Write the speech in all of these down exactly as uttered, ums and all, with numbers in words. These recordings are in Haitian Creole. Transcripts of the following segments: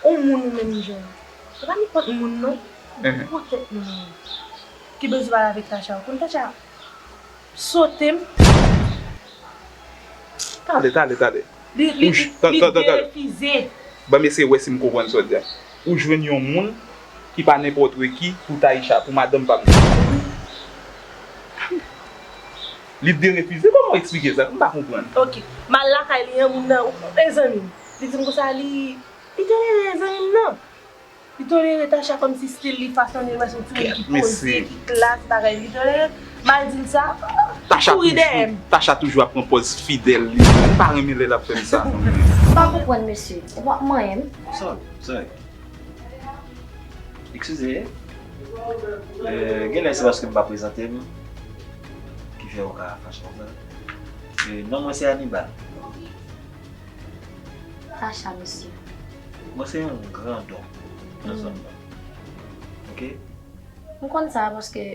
On moun ou menm jwenn. Se pa nenpòt moun non. Gwo tèt moun ki bezwen pale avèk Tacha. Ou konn Tacha sote m. Tande, tande, tande. Li li li derefize. Ban m eseye wè si m konprann sa w di a. Ou jwenn yon moun ki pa nenpòt ki pou Taïcha, pou madanm pa m. Li derefize, kòman w eksplike sa? M pa konprann. Ok. M al lakay li an, moun nan, e zanmi m. Li di m konsa, li, li tolere zanmi m nan. Li tolere Tacha kòmsi stil li, fason li, wè se yon timoun ki poze, ki klas, bagay, li tolere. M al di l sa, li kouri dèyè m. Tacha toujou ap pran pòz fidèl li. M pa renmen lè l ap fè m sa non. M pa konprann mesye. Ou p ap manyen m? Sorry, sorry. Eskize. Genlè se paske m pa prezante m ki fè ou ka fache konsa. Non mwen se Anibal. Tacha mesye. Mwen se yon grandon nan zòn nan. Ok? M konn sa paske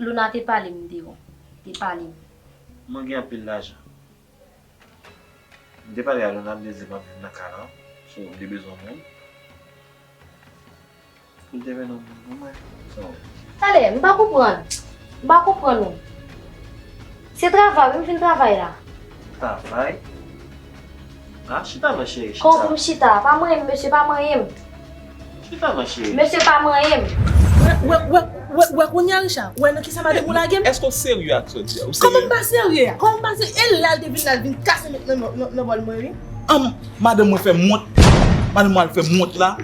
Luna te pale m de ou. Te pale m. Mwen gen anpil lajan. M te pale a Luna, m te di m ap viv nan kay lan, so m te bezwen moun pou l te mennen yon moun pou mwen. So. Talè, m pa konprann. M pa konprann ou. Se travay wi, m vin travay la. Travay? Ah, chita non cheri, chita. Kòm pou m chita, pa manyen m, mesye, pa manyen m. Chita non cheri. Mesye pa manyen m. Wè, wè, wè, wè kounye a Richard, wè nan kisa madanm ou lage m? Èske w serye ak sa w di a? Ou serye? Kòman m pa serye a? Kòman m pa serye? E la l te vin la, l vin kase met nan, nan, nan bòl mwen wi. Anm, madanm mwen fè m wont. Madanm mwen al fè m wont la.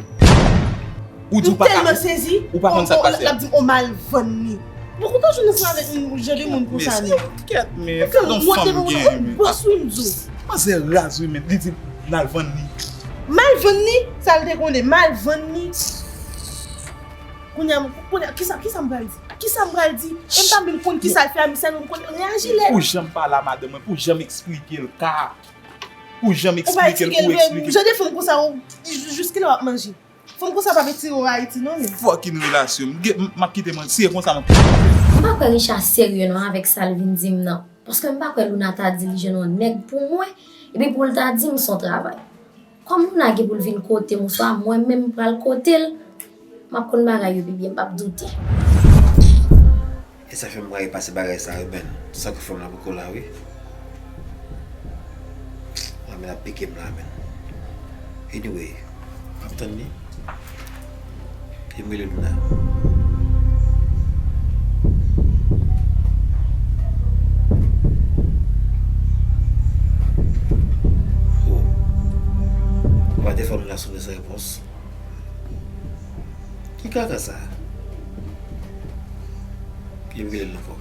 Ou di ou pa ka. M tèlman sezi. Ou pa konn sa k pase a. L ap di m on m al vann li. Bon, ou ta jwenn ansanm avèk yon jan de moun konsa menm? Kèt men, fè yon fanm gen men. Bòs wi m di w. Manzè raz wi men, li di m al vann li. M al vann li? Sa l te konnen, m al vann li. Kounye a, kounye a, kisa, kisa m pral di? Kisa m pral di? E m pa menm konn kisa l fè a, m sèlman m konn reyaji lè. Pou jan m pale a madanm mwen, pou jan m eksplike l ka. Pou jan m eksplike l, ou eksplike. Jan de fanm konsa, jis kilè w ap manje? Fanm konsa pa vle tire w Ayiti non menm. Fucking relasyon. M ap kite mwen, si e konsa m ap kite mwen. M pa kwè Richard serye non avèk sa l vin di m nan. Paske m pa kwè Luna ta di li jwenn yon nèg pou mwen, epi pou l ta di m se yon travay. Kòm Luna gen pou l vin kote m oswa mwen menm m pral kote l, m ap konn bagay yo pi byen, m p ap doute. E sa fè m rayi pase bagay sa yo, Ben. Sanke fanm lan poko la wi. Lanmè ap pike m la, Ben. Anyway, m ap tann li. Kite m rele Luna. Oh. Papa telefòn la sonnen san repons. Ki kaka sa? Ki m rele l ankò?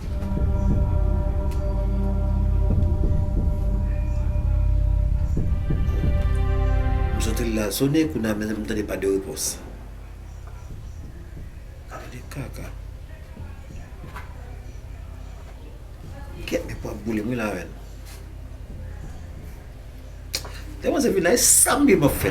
M soti l la sonnen, kounye a m tande pa de repons. Gade kaka. Kèt, men pwa ap boule m wi la menn. Lè manzè vin la, e sa m di m ap fè.